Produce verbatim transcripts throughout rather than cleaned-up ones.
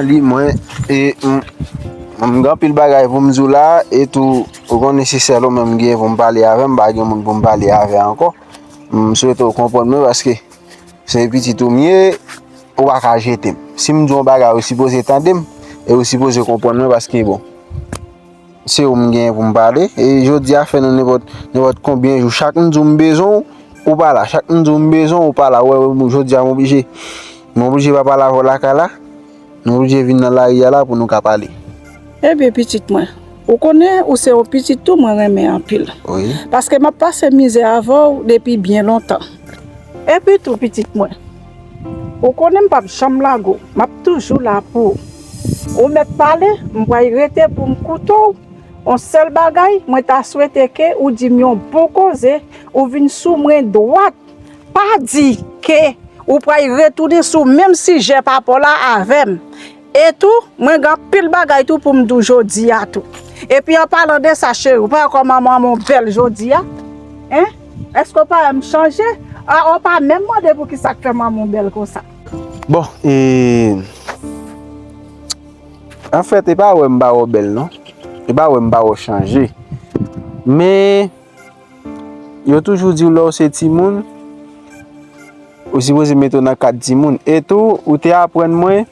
Li, mwen, e, m, m gen anpil bagay pou m di w la, e tou, ou konn se sèl ou menm m gen pou m pale avè, m pa gen moun pou m pale avè ankò. M swete w konprann mwen paske se pitit ou m ye, ou pa ka jete m. Si m di w yon bagay, ou sipoze tande m, e ou sipoze konprann mwen paske, bon, se ou m genyen pou m pale. E jodi a fè nan nenpòt, nenpòt konbyen jou. Chak m di w m bezwen w, ou pa la. Chak m di w m bezwen w, ou pa la. Ou wè, jodi a m oblije, m oblije pa pale avè w lakay la. Nou oblije vin nan lari a la pou nou ka pale. Ebyen, pitit mwen, ou konnen ou se yon pitit tou mwen renmen anpil. Wi. Paske m ap pase mizè avè w depi byen lontan. Epi tou, pitit mwen, ou konnen m p ap janm lage w. M ap toujou la pou ou. Ou mèt pale, m pral rete pou m koute w. Yon sèl bagay, mwen ta swete ke ou di m yon bon koze, ou vin sou mwen dwat. Pa di ke ou pral retounen sou menm sijè pa pa w la avè m. E tou, mwen gen anpil bagay tou pou m di w jodi a tou. Epi an palan de sa, cheri, ou pa wè kòman manman w bèl jodi a? Hein? Èske w pa wè m chanje? A, ou pa menm mande pou ki sa k fè manman w bèl konsa. Bon, e, anfèt, e pa wè m pa wè w bèl, non. E pa wè m pa wè w chanje. Men, yo toujou di w lè w se timoun, ou sipoze mete w nan kad timoun. E tou, ou te aprann mwen,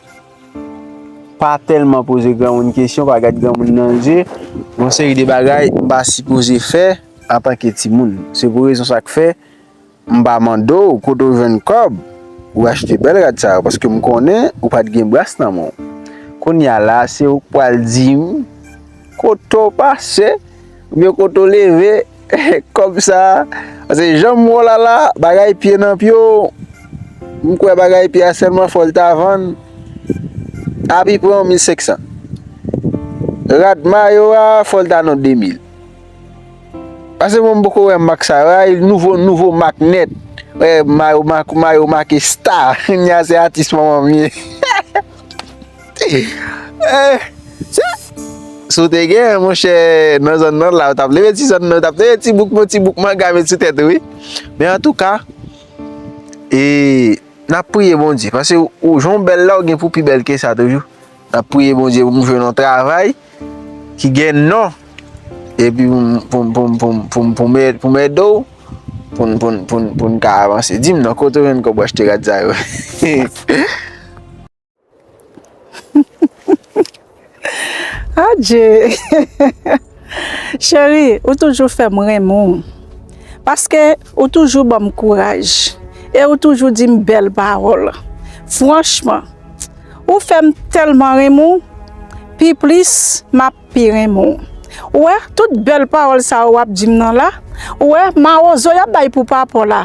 pa tèlman poze granmoun kesyon, pa gad granmoun nan je. Yon seri de bagay m pa sipoze fè antanke timoun. Se pou rezon sa k fè, m pa mande w kote w jwenn kòb ou achte bèl rad sa yo, paske m konnen ou pa t gen bras nan men w. Kounye a la, se ou k pral di m kote w pase, oubyen kote w leve kòb sa a. Paske jan m wè w la la, bagay pye nan pye w, m kwè bagay pye a sèlman fò l ta vann apiprè yon mil senk san. Rad mayo a, fò l ta nan de mil. Paske mwen m poko wè mak sa yo. Ay, nouvo, nouvo mak nèt. Wè, mayo mak, mayo make sta. Kounye a se atis manman m ye. Eh, se, si w te gen, monchè, nan zòn nan la, w t ap leve ti zòn nan, w t ap leve ti bouk, ti bouk manga met sou tèt ou, wi. Men antouka, e, n ap priye Bondye. Paske ou, jan w bèl la, ou gen pou pi bèl ke sa toujou. N ap priye Bondye pou m jwenn yon travay ki gen non. Epi pou m, pou m, pou m, pou m, pou m, pou m ed-, pou m ede w, pou n, pou n, pou n, pou n ka avanse. Di m non, kote w jwenn kòb w achte rad sa yo? Adje! Cheri, ou toujou fè m renmen w. Paske ou toujou ban m kouraj. E ou toujou di m bèl pawòl. Franchman, ou fè m tèlman renmen w, pi plis m ap pi renmen w. Ou wè, tout bèl pawòl sa yo w ap di m nan la, ou wè, mawozo y ap bay pou papa w la,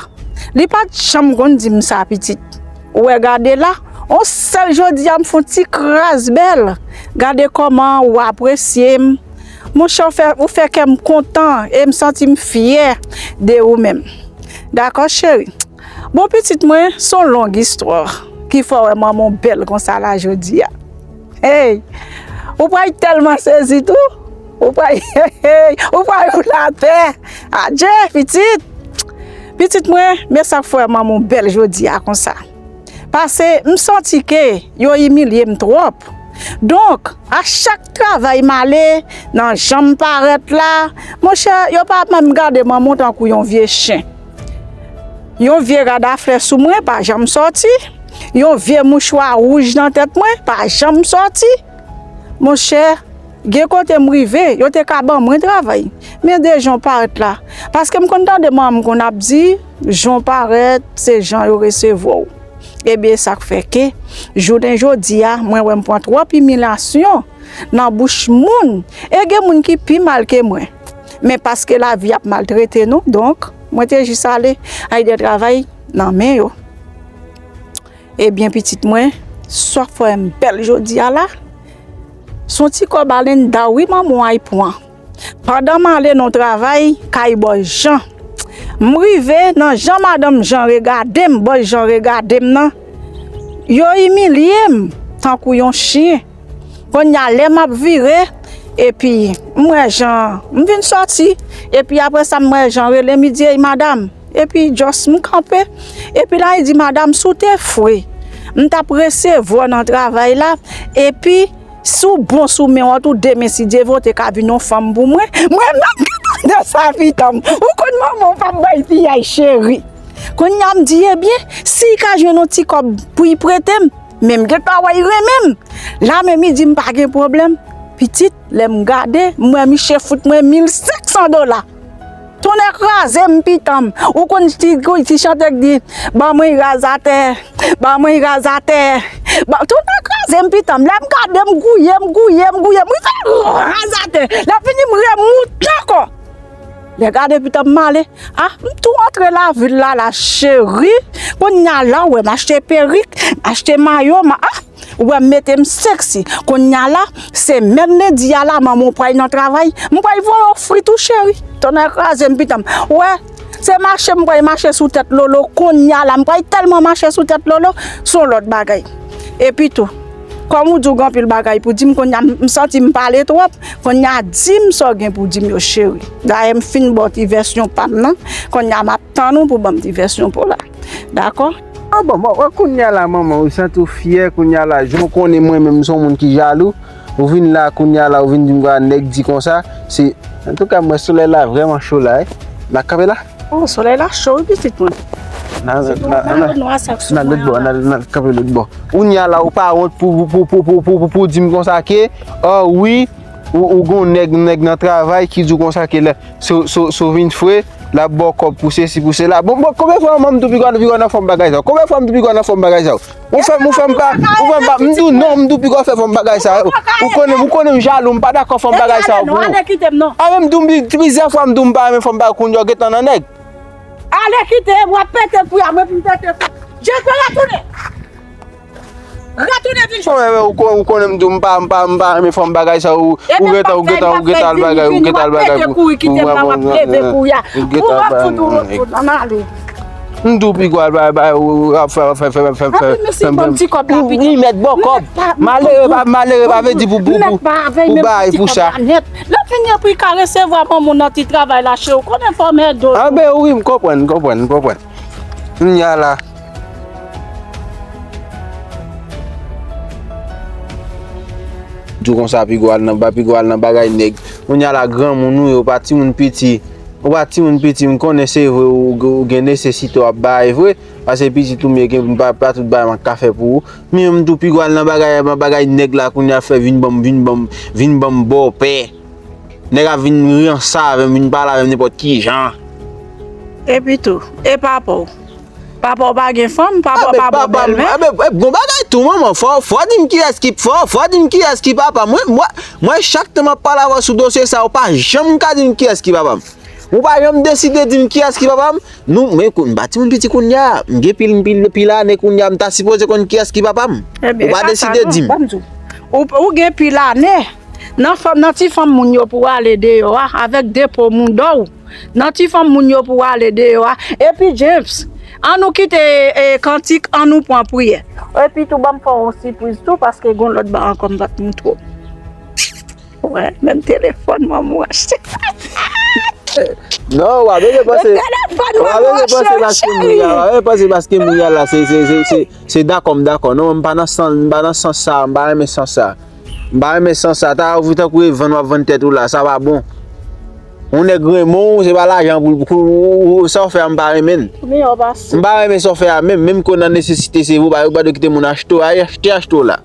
li pa t janm konn di m sa, pitit. Ou wè, gade la, on sèl jodi a m fè on ti kras bèl. Gade kòman ou apresye m. Monchè, ou fè, ou fè kè m kontan e m santi m fyè de ou menm. Dakò, cheri? Bon, pitit mwen, se yon long istwa ki fè w wè manman w bèl konsa la jodi a. Hey! Ou pral tèlman sezi tou. Ou pral, hey, ou pral woule atè. Adje, pitit! Pitit mwen, men sa k fè w wè manman w bèl jodi a konsa. Paske m santi ke yo imilye m twòp. Donk, a chak travay m ale, nan jan m parèt la, monchè, yo pa menm gade manman w tankou yon vye chen. Yon vye rad a flè sou mwen, pa janm sòti. Yon vye mouchwa wouj nan tèt mwen, pa janm sòti. Monchè, gen kote m rive, yo te ka ban mwen travay. Men de jan w parèt la. Paske m konn tande manman m konn ap di, jan w parèt, se jan yo resevwa w. Ebyen, sa k fè ke, jounen jodi a, mwen wè m pran twòp imilyasyon nan bouch moun. E gen moun ki pi mal ke mwen. Men paske lavi ap maltrete nou, donk, mwen te jis ale, al de travay nan men yo. Ebyen, pitit mwen, sa k fè m bèl jodi a la, se yon ti kòb alennda wi manman w al pran. Pandan m ale nan travay, kay bòs Jan. M rive nan jan madanm Jan regade m, bòs Jan regade m nan. Yo imilye m tankou yon chen. Kounye a lè m ap vire, epi m wè Jan, m vin sòti, epi apre sa m wè Jan rele m, li di, "Ey, madanm." Epi just m kanpe. Epi la, li di, "Madanm, si w te fre, M t ap resevwa w nan travay la, epi si w bon sou men w, tou demen, si Dye vle, w te ka vin yon fanm pou mwen. Mwen menm ki tande sa, pitan m. Ou konn manman w p ap bay piyay, cheri. Kounye a m di, ebyen, si l ka jwenn yon ti kòb pou l prete m, men m gentan wè l renmen m. La menm li di m pa gen pwoblèm. Pitit, lè m gade, m wè miche fout mwen mil senk san dola. Tonnè kraze m, pitan m. Ou konn ti, ti chante k di, ban mwen raz atè, ban mwen raz atè. Ban, tonnè kraze m, pitan m. Lè m gade, m gouye, m gouye, m gouye, m rive raz atè. Lè fini, m remoute ankò. Lè gade, pitan m, m ale. Ah, m tou antre lavil la, la, cheri. Kounye a la, w wè m achte perik, m achte mayo, m, ah, ou wè m mete m seksi. Kounye a la, semèn lendi a la, manman w pral nan travay. M pral voye w fri tou, cheri. Tonnè kraze m, pitan m. Wè, se mache m pral mache sou tèt Lolo. Kounye a la, m pral tèlman mache sou tèt Lolo, se yon lòt bagay. Epi tou, kòm ou di w gen anpil bagay pou di m, kounye a m santi m pale twòp. Kounye a, di m sa w gen pou di m yo, cheri. Dayè, m fin ba w ti vèsyon pa m nan. Kounye a, m ap tann ou pou ban m ti vèsyon pa w la. Dakò? Ah, bon, bon, bon, kounye a la, manman, ou santi w fyè, kounye a la, jan w konnen mwen menm, m se yon moun ki jalou. Ou vin la, kounye a la, ou vin di m, "Gad, nèg di konsa." Se, antouka, mwen, solèy la vrèman cho la, wi. N ap kanpe la? Oh, solèy la cho, wi, pitit mwen. N al, n al, n al, n al, n al lòt bò, n al, n al kanpe lòt bò. Kounye a la, ou pa wont pou, pou, pou di m konsa ke, oh, wi, ou, ou gon nèg, nèg nan travay ki di w konsa ke lè, si, si, si w vin fre, l ap ba w kòb pou sesi, pou sela. Bon, bon, konbyen fwa manman m tou pi gwa, pi gwa nan fòm bagay sa yo? Konbyen fwa m tou pi gwa nan fòm bagay sa yo? Ou fè, ou fè m pa, ou fè m pa, m di w non, m tou pi gwa fè fòm bagay sa yo. Ou konnen, ou konnen m jalou, m pa dakò fòm bagay sa yo pou ou. Ale, kite m non. A, men m di w, m di, plizyè fwa m di w m pa renmen fòm bagay, kounye a w gentan nan nèg. Ale, kite m, w ap pete kou a, mwen pou m pete kou. Jezi, retounen. Retounen vin jwe. Ou, ou, ou konnen m di w m pa, m pa, m pa renmen fòm bagay sa yo. Ou gentan, ou gentan, ou gentan al bagay, ou gentan al bagay pou, pou, pou, pou, pou, pou, pou, pou, pou, pou, pou, pou, pou, M tou pi gwa bay, bay, ou ap fè, fè, fè, fè, fè, fè, fè, fè, fè, ou, ou mèt ba w kòb. Malere pa, malere pa vle di pou, pou, pou, pou bay pou sa. Lè fini pou l ka resevwa bon moun nan ti travay la, cheri, ou konnen fò m ede w. Anben, wi, m konprann, m konprann, m konprann. Kounye a la. Di w konsa, pi gwa al nan ba, pi gwa al nan bagay nèg. Kounye a la, granmoun ou ye, ou pa timoun piti. Ou pa timoun piti, m konnen se vre ou, ou gen nesesite w ap bay vre, paske pitit ou m ye, gen pa, pa tout bagay m ka fè pou ou. Men m tou pi gwa al nan bagay, nan bagay nèg la kounye a, fè vin ban m, vin ban m, vin ban m bòpè. Nèg ap vin ranse avè m, vin pale avè m nenpòt ki jan. Epi tou, e papa w? Papa w pa gen fanm, papa w pa bon bèlmè. Anben, bon bagay tou, manman, fò, fò di m kiyès ki, fò, fò di m kiyès ki papa m. Mwen, mwen, mwen, chak tan m ap pale avè w sou dosye sa, ou pa janm ka di m kiyès ki papa m. Ou pa janm deside di m kiyès ki papa m. Nou, men kou-, m pa timoun piti kounye a. M gen pil, pil, pil ane kounye a. M ta sipoze konn kiyès ki papa m. Ou pa deside di m. Ou, ou gen pil ane. Nan fanm, nan ti fanm moun yo pou w ale deyò a, avèk de po mouda w. Nan ti fanm moun yo pou w ale deyò a. Epi, James, ann nou kite, e, kantik, ann nou pran priyè. Epi tou, ban m fè w yon sipriz tou, paske gon lòt bagay ankò m pa t montre w. Wè, menm telefòn manman w achte. Non, w a bezwen panse, w a bezwen panse paske m ri a, w a bezwen panse paske m ri a la, se, se, se, se, se dakò, m dakò. Non, m pa nan sans, m pa nan sans sa, m pa renmen sans sa. M pa renmen sans sa. Ta ou tankou e vann w ap vann tèt ou la, sa pa bon. Yon nèg renmen w, se pa lajan pou, pou, pou, pou sa w fè a, m pa renmen l. M pa renmen sa w fè a menm, menm ke w nan nesesite, se vre, ou pa, ou pa dwe kite moun achte w, ay achte, achte w la.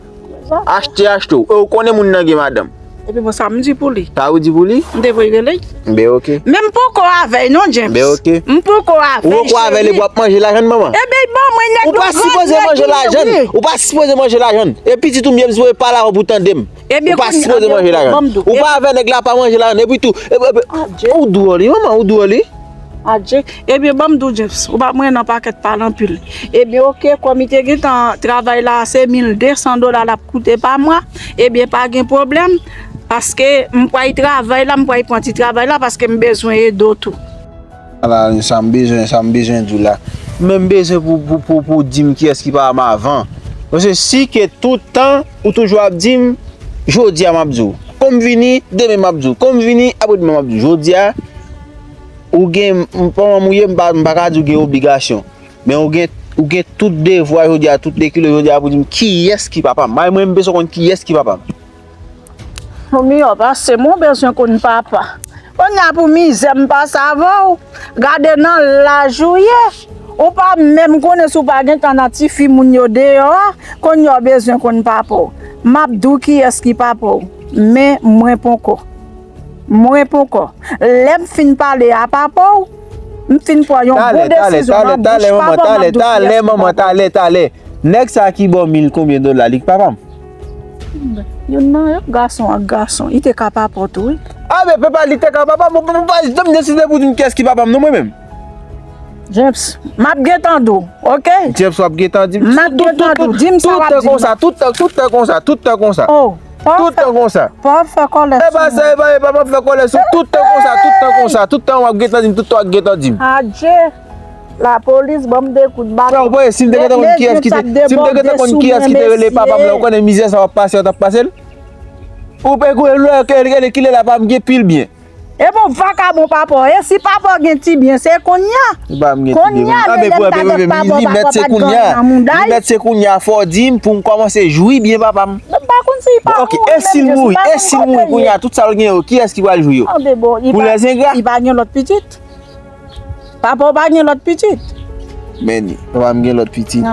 Achte, achte w. E ou konnen moun nan gen madanm. Epi bon, sa m di pou li? Sa ou di pou li? M te voye rele. Ben, oke. Men m poko avè l non, James. Ben, oke. M poko avè l, cheri. Ou poko avè l, epi w ap manje lajan l, manman? Ebyen, ban mwen nèg yo. Ou pa sipoze manje lajan l. Ou pa sipoze manje lajan l. E pitit ou m ye, m sipoze pale avè w pou w tande m. Ou pa sipoze manje lajan l. Ou pa avè nèg la, pa manje lajan l. Epi tou, epi, epi, ou dwòl, wi, manman, ou dwòl, wi. Adje. Ebyen, ban m di w, James, ou pa mwen nan pakèt pale anpil. Ebyen, oke, kòm li te gentan travay la, se mil de san dola l ap koute pa mwa, ebyen, pa gen pwoblèm, paske m pral travay la, m pral pran ti travay la, paske m bezwen ede w tou. Ala, sa m bezwen, sa m bezwen di w la. Men m bezwen pou, pou, pou, pou w di m kiyès ki papa m avan. Paske si ke tout tan, ou toujou ap di m, jodi a m ap di w. Kon m vini, demen m ap di w. Kon m vini, apre demen m ap di w. Jodi a, ou gen, m pa manm ou ye, m pa, m pa ka di w gen obligasyon. Men ou gen, Ou gen tout devwa jodi a, tout de kilo jodi a pou di m kiyès ki papa m. Ay, mwen, m bezwen konn kiyès ki papa m. Ou miyò pase m, ou bezwen konn papa. Kounye a pou mizè m pase avè w. Gade nan laj ou ye. Ou pa menm konnen si w pa gentan nan ti fi moun yo deyò a. Kounye a w bezwen konn papa w. M ap di w kiyès ki papa w. Men mwen poko. Mwen poko. Lè m fin pale a papa w, m fin pran yon bon desizyon nan bouch papa w, m ap di w kiyès ki papa w. Talè, talè, talè. Nèg sa ki ba w mil konbyen dola, li k papa m? Youn nan yo, gason ak gason, li te ka papa w tou, wi. A, men, papa, li te ka papa m, papa, m pa janm deside pou di m kiyès ki papa m, non, mwen menm. James, m ap gentan di w, oke? James, w ap gentan di m. M ap gentan di w, di m sa w ap di m. Tout tan konsa, tout tan, tout tan konsa, tout tan konsa. Oh, pa fè, tout tan konsa. Pa fè kòlè sou mwen. E pa sa, e pa, e pa, m ap fè kòlè sou tout tan konsa, tout tan konsa, tout tan w ap gentan di m, tout tan w ap gentan di m. Adje. Lapolis ban m de kout baton. Frè, ou pa wè, si m te gentan konn kiyès ki te, si m te gentan konn kiyès ki te rele papa m la, ou konnen mizè sa w ap pase, w t ap pase l? Ou pe gwe lè, kilè la pa m gen pil byen. E bon, vakabon papa w, e si papa w gen ti byen, se kounye a. Li pa m gen ti byen. Kounye a, men lè m ta gen papa w, papa w pa t gen anyen nan mouda l. Li mèt se kounye a, fò w di m pou m kòmanse jwi byen papa m. M pa konn si li pa mouri menm, je si pa konn kote l ye. Ok, e si l mouri, e si l mouri kounye a, tout sa l gen yo, kiyès ki pral jwi yo? Pou lèzengra? Li pa gen lòt pitit. Papa w pa gen lòt pitit? Men, papa m gen lòt pitit.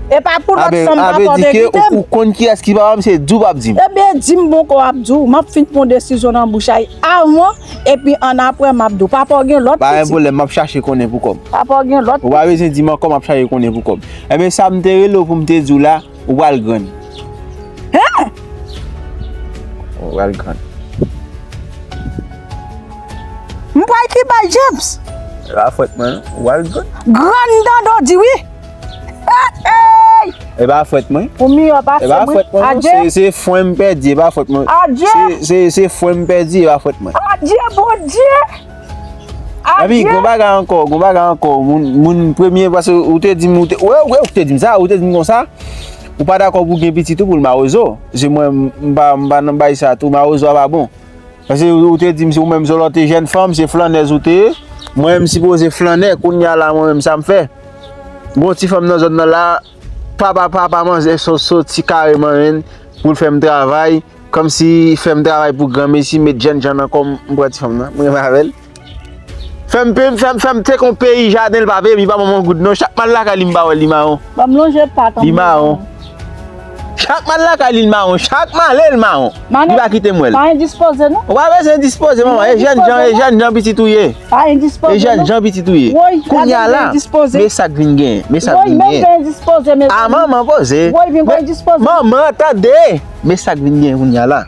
E pa pou lòt fanm papa w te kite m? Ou konn kiyès ki papa m, se di w p ap di m. Ebyen, di m bon kò w ap di w. M ap fin pran desizyon nan bouch a y avan, epi annapre m ap di w. Papa w gen lòt pitit. Pa gen pwoblèm, m ap chache konnen pou kò m. Papa w gen lòt pitit. Ou pa bezwen di m ankò, m ap chache konnen pou kò m. Ebyen, sa m te rele w pou m te di w la, ou pral grann. Hen? Ou pral grann. M pral ki bay James? E pa fòt mwen, non. Ou pral grann. Grann tande w di wi. Hey! E pa fòt mwen. Ou miyò pase mwen. E pa fòt mwen, non. Adje. Se, se fwen m pèdi, e pa fòt mwen. Adje. Se, se, se fwen m pèdi, e pa fòt mwen. Adje, Bondye! Epi, gon bagay ankò, gon bagay ankò. Moun, moun premye, paske ou te di m, ou te, wè, wè, ou te di m sa, ou te di m konsa. Ou pa dakò pou gen pitit ou pou l mawozo. Se mwen, m pa, m pa nan bay sa tou, mawozo a pa bon. Paske ou te di m, se ou menm, se w lòt jèn fanm, se flannèz ou te ye. Mwen, m sipoze flannè, kounye a la, mwen menm, sa m fè? Gon ti fanm nan zòn nan la, papa, papa manzè so-, soti kareman, menn, pou l fè m travay. Kòmsi fè m travay pou granmesi, met jènjan nan kò m, m pran ti fanm nan, m renmen avè l. Fè m pe-, fè m, fè m te kon peyi jaden, l pa peye m, li pa ban m yon goud non. Chak m al lakay li, m pa wè l, li mawon. Ban m lonje pa tann. Li mawon. Chak m al lakay li, li mawon. Chak m ale, li mawon. Li pa kite m wè l. Pa endispoze non. Ou pa bezwen endispoze, manman. E jènjan, e jènjan pitit ou ye. Pa endispoze non. E jènjan pitit ou ye. Kounye a la, men sa k vin genyen, men sa k vin genyen. A manman poze. Manman tande. Men sa k vin gen kounye a la.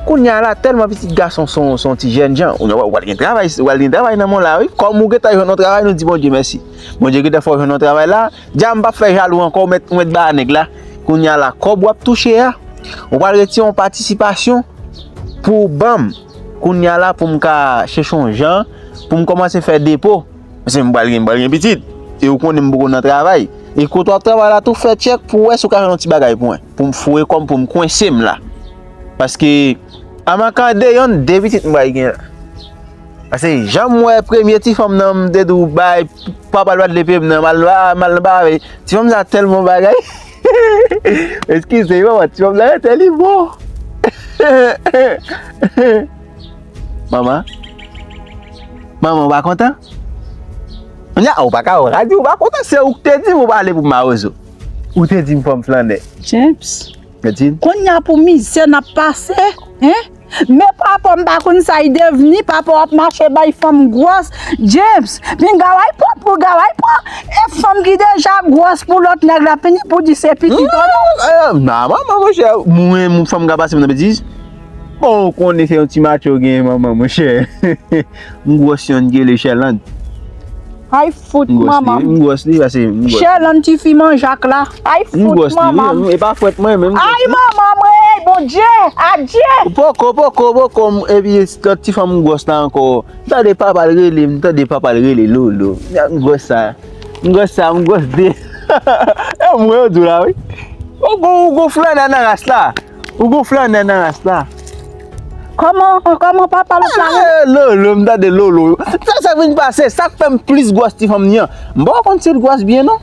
Kounye a la, tèlman pitit gason se yon, se yon ti jènjan. Ou, ou pral gen travay, ou pral gen travay nan men w la, wi. Kòm ou gentan jwenn yon travay, nou di Bondye mèsi. Bondye gentan fè w jwenn yon travay la. Dja m p ap fè jalou ankò, ou mèt, ou mèt ba nèg la. Kounye a la, kòb w ap touche a, ou pral retire yon patisipasyon pou w ban m. Kounye a la, pou m ka chèche yon jan, pou m kòmanse fè depo. Paske m pral gen, m pral gen pitit. E ou konnen m poko nan travay. E kote w ap travay la tou, fè tchèk pou w wè si w ka jwenn yon ti bagay pou mwen. Pou m foure kò m, pou m kwense m la. Paske, amakande yonn, de pitit m pral gen la. Paske, jan m wè premye ti fanm nan, m te di w bay, papa l pa t vle peye m nan, m al, m al nan bagay. Ti fanm sa tèlman bagay. Eskize, manman, ti fanm nan rete li bon. Manman. Manman, ou pa kontan? Kounye a, ou pa ka, ou pa ka di ou pa kontan, se ou k te di m ou pa vle pou m mawozo. Ou te di m fò m flannè. James. Kounye a pou mizè n ap pase, en? Men papa m pa konn sa y devni, papa w ap mache bay fanm gwòs. James, pinga w ay pran, pinga w ay pran. E fanm ki deja gwòs pou lòt nèg la fini pou di se pitit ou non. Non, manman, monchè, mwen, mwen, fanm ka pase m nan betiz. Bon, ou konnen se yon ti matcho genyen manman, monchè. M gwòs yonn ki rele Chèland. Ay fout manman. M gwòs li, m gwòs li, pase m gwòs li. Chèland ti fi manjak la. Ay fout manman. M gwòs li, wi, e pa fwèt mwen menm. Ay manman mwen, ey Bondye, adye. Poko, poko, poko, epi lòt ti fanm m gwòs la ankò. M tande papa l rele, m tande papa l rele Lolo. M gwòs sa. M gwòs sa, m gwòs de. E mwen yo di w la, wi. Ou gon, ou gon flannè nan ras la. Ou gon flannè nan ras la. Kòman, kòman papa lòt la rele? Eh, Lolo, m tande Lolo. Sa, sa k vin pase, sa k fè m plis gwòs ti fanm ni an. M poko konn si l gwòs byen, non.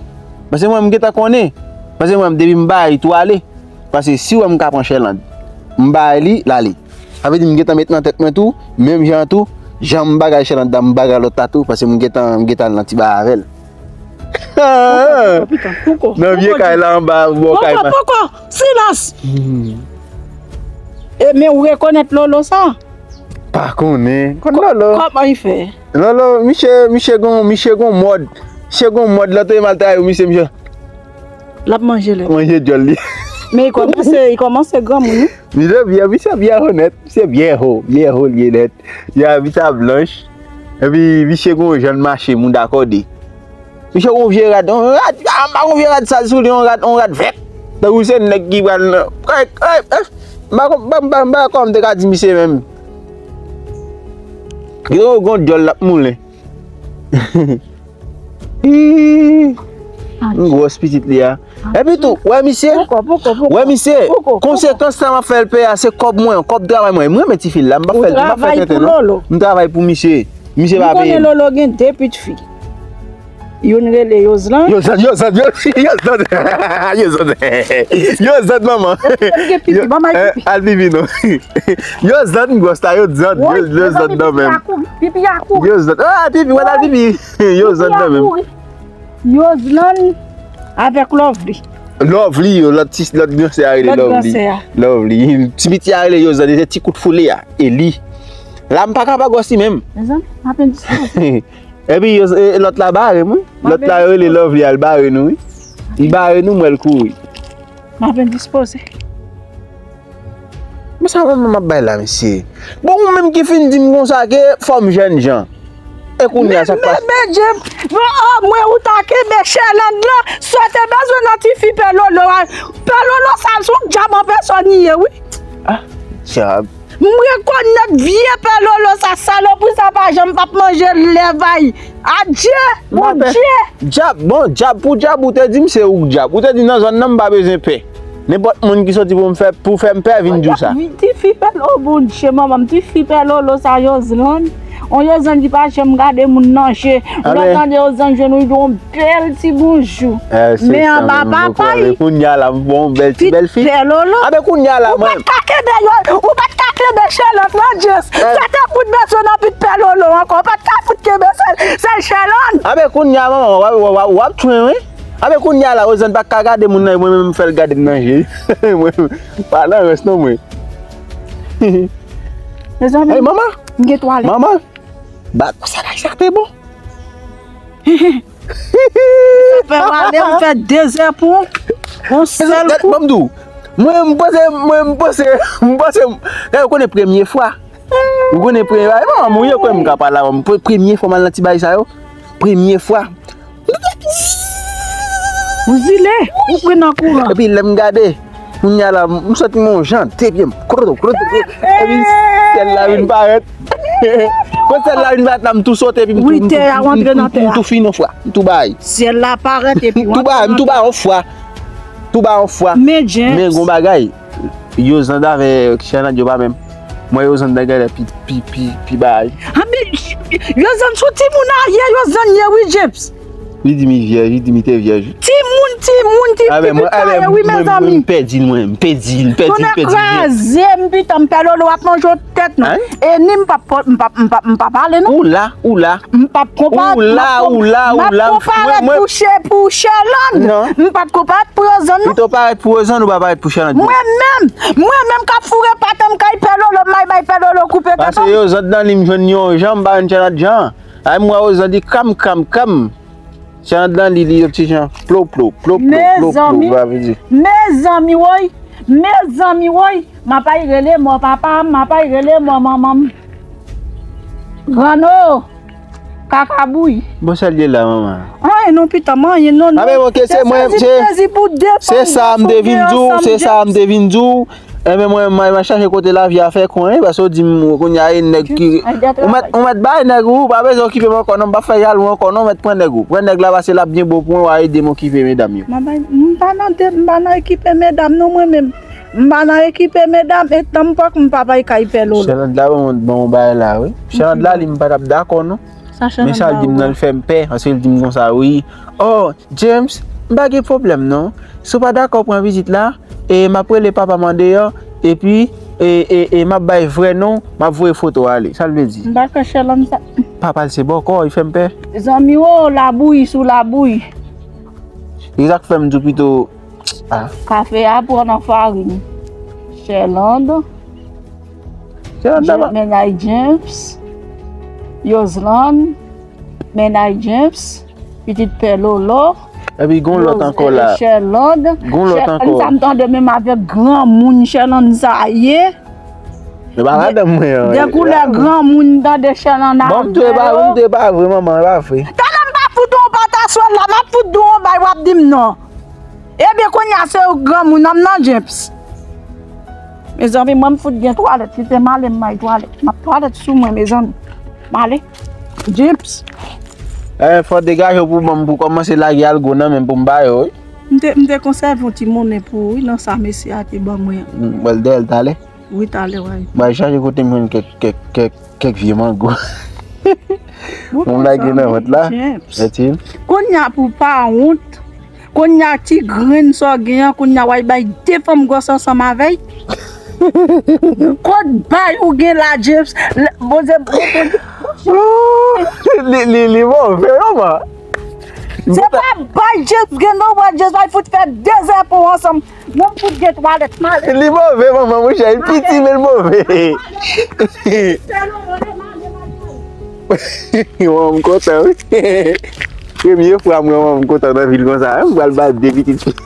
Paske mwen, m gentan konnen. Paske mwen, depi m bay tou ale. Paske si w wè m ka pran Chèlande, m bay li, l ale. Sa vle di m gentan met nan tèt mwen tou, menm jan tou, jan m bagay Chèlande la, m bagay lòt la tou, paske m gentan, m gentan al nan ti bagay avè l. Poko, poko, pito, poko, nan vye poko, kay la anba, bò kay poko, la. Poko, silans! Hmm. E men ou rekonèt Lolo sa? Pa konnen. Konn Lolo. Kòman li fè? Lolo, misye, misye gon, misye gon mòd. Misye gon mòd, lòt te mal travay, misye, misye. L ap manje lè. Manje dyòl li. Men li kòmanse, li kòmanse granmoun, wi. Misye byen, misye byen onèt. Misye byen ho, byen ho li nèt. Li abit a blanch. Epi misye gon jan l mache, mouda kòde. Misye gon vye rad, yon rad, ah, m pa gon vye rad sal sou li, yon rad, yon rad vèt. Tankou se nèg ki pral nan, kay, kay, eh, m pa kon, m pa, m pa, m pa kòman m te ka di misye menm. Yo gon dyòl l ap moulen. Ih, m gwòs pitit li a. Epi tou, wè misye, poko, poko, poko, wè misye, poko, poko, konsekans sa m ap fè l peye a, se kòb mwen, kòb travay mwen. M renmen tifi la, m pa fè l, m pa fè tenten non. Ou travay pou Lolo. M travay pou misye. Misye pa peye m. Ou konnen Lolo gen de pitit fi. Youn rele Yozlan. Yozlan, Yozlan, Yozlan, Yozlan. Yozlan, manman. Epi l gen pipi, ban m pipi. Al pipi non. Yozlan, gwòs la, Yozlan, Yozlan nan menm. Pipi a kouri, pipi a kouri. Yozlan, ah, pipi, wè la pipi. Yozlan nan menm. Yozlan avèk Lovely. Lovely, yo, lòt ti, lòt gran sè a rele Lovely. Lòt gran sè a. Lovely. Ti piti a rele Yozlan, se ti kout foule a. E li. La, m pa ka pa gwòs li menm. Mezanmi, m ap endispoze. Epi yo, e, lòt la bare m, wi. Lòt la yo rele Lovely al bare nou, wi. Li bare nou, m wè l kouri. M ap endispoze. Men sa mwen menm ap bay la, mesye. Bon, ou menm ki fin di m konsa ke fò m jènjan. E kounye a, sa k pase? Men, men, men, James, bon, oh, mwen ou ta kenbe Chèlande lan, sa w te bezwen nan tifi Pè Lolo a. Pè Lolo sa, se yon djab an pèsòn li ye, wi. Ah, djab. M rekonèt vye Pè Lolo sa, salopri sa pa janm p ap manje lèv a y. Adye, Bondye! Djab, bon, djab pou djab, ou te di m se ou k djab. Ou te di nan zòn nan m pa bezwen pè. Nenpòt moun ki soti pou m fè, pou fè m pè vin di w sa. Tifi Pè Lolo, oh Bondye, manman m, tifi Pè Lolo sa, Yozlan. On Yozlan ki pa janm gade moun nan je. Lè w tande Yozlan jwenn ou, yon bèl ti bonjou. Men anba papa y. Kounye a la, m bon bèl ti bèl fi. Pè Lolo. Abe kounye a la, mwen. Ou pa t ka kenbe yo, ou pa t ka kenbe Chèlande lan, James. Sa te fout bezwen nan pit Pè Lolo ankò. Ou pa t ka fout kenbe sèl, sèl Chèlande. Abe kounye a, manman, w ap, w ap, w ap tchwen, wi. Abe kounye a la, Ozan pa ka gade moun nan, mwen menm m fè l gade m nan je. Mwen, pa nan rans non, mwen. Mezanmi. Hey, manman. M gen twalèt. Manman. Ba, sa bagay sa te bon. Sa fè w ale, m fè de zè pou yon sèl kou. Ban m di w, mwen, m panse, mwen, m panse, m panse, gade, ou konnen premye fwa. Ou konnen premye fwa. E manman m, ou ye kwè m ka pale avè w. Pre-, premye fwa m al nan ti bagay sa yo. Premye fwa. Ou zile, ou pran nan kouran. Epi lè m gade, kounye a la, m soti men yon jan, de pye m, kroto, kroto, kroto. Epi syèl la vin parèt. Kon syèl la vin parèt la, m tou sote, epi m tou, m tou, m tou, m tou, m tou fin yon fwa. M tou bay. Syèl la parèt, epi m tou bay, m tou bay yon fwa. Tou bay yon fwa. Men James. Men gon bagay. Yozan avè Chèlande yo pa menm. Mwen Yozan nan gade pi, pi, pi, pi bay. Ah, men Yozan sou timoun a ye, Yozan ye, wi, James. Li di m li vyèj, li di m li te vyèj. Timoun, timoun, ti pitit sa ye, wi, mezanmi. Mwen pèdi l, mwen, m pèdi l, m pèdi l, m pèdi l, m pèdi l. Tonnè kraze m, pitan m, Pè Lolo ap manje w tèt, non. E ni m p ap, m p ap, m p ap, m p ap ale, non. Ou la, ou la. M p ap konparèt, m ap konparèt pou Chè-, pou Chèlande. M p ap konparèt pou Yozan, non. Ou te parèt pou Yozan, ou pa parèt pou Chèlande. Mwen menm, mwen menm k ap foure paten m kay Pè Lolo, m ay bay Pè Lolo koupe tèt. Paske Yozan nan li m jwenn yon jan, m pa jwenn Chèlande jan. Ay, m wè Ozan di kam, kam, kam. Chèlande nan li, li yon ti jan plo, plo, plo, plo, plo, plo, mezanmi, mezanmi, woy, mezanmi, woy, m ap ay rele mò papa m, m ap ay rele mò manman m. Grano, kakabouy. Bon, sa l ye la, manman? Anyen non, pitan m, anyen non, non. Abe, bon, ke se mwen, se, se sa m te vin di w, se sa m te vin di w. Enben mwen, m al chache kote lavi a fè kwen, paske w di m, kounye a, e nèg ki, ou mèt, ou mèt bay nèg ou, ou pa bezwen okipe m ankò non, m p ap fè jalou ankò non, mèt pran nèg ou. Pran nèg la, paske l ap byen bon pou mwen, w a ede m okipe medam yo. M pa nan, m pa nan ekipe medam non, mwen menm. M pa nan ekipe medam, e tan m pòk, m pa bay kay Pè Lolo. Chèlande la, bon, bon bagay la, wi. Chèlande la, li, m pa t ap dakò non. Men sa l di m nan, l fè m pè, paske l di m konsa, wi. Oh, James, M pa gen pwoblèm non. Si w pa dakò pran vizit la, e m ap rele papa m andeyò, epi e, e, e m ap bay vrè non, m ap voye foto ale. Sa l vle di? M pa kwè Sherlande sa. Papa l se bòkò, li fè m pè. Zanmi w, labouyi sou labouyi. E sa k fè m di w pito. Ah. Kafe a pran nan farin. Sherlande. Sherlande la. Mennaj James. Yoslande. Mennaj James. Pitit pè Lolo. Epi gon lòt ankò la. Sherlande. Gon lòt ankò. Sherlande sa m tande menm avèk granmoun Sherlande sa ye. E pa madanm mwen an. De koulè granmoun tande Sherlande. Bon, m tou e pa, m tou e pa vre manman, e pa vre. Talè m pa fout ou yon pataswèl la, m ap fout ou yon bay w ap di m non. Ebyen kounye a se yon granmoun nan m nan James. Mezanmi, mwen m fout gen twalèt, kite m ale m bay twalèt. M ap twalèt sou mwen, mezanmi. M ale. James. Eh, fò degaje w pou ban m pou kòmanse lage algo nan men m pou m ba yo, wi. M te, m te konsève yon ti monnen pou ou, wi, nan sa mesye a te ban mwen an. M pral dèyè l talè. Wi, talè, wi. M pral chache kote m jwenn kèk, kèk, kèk, kèk vye mango. Bon, m lage nan vant la. James. Kounye a pou pa wont. Kounye a ti grenn sa w gen an, kounye a w al bay de fanm gwòs ansanm avè l. Kot bay ou gen la, James? Poze, poze. Li, li, li move, manman. Se pa bay James gen non, wè James bay fout fè de zèpon ansanm. Mwen fout gen twalèt, m ale. Li move, manman, monchè, li piti, men l move. Manman, m kontan, wi. Premye fwa m wè manman m kontan nan vil konsa, wi. M pral ba de pitit fi.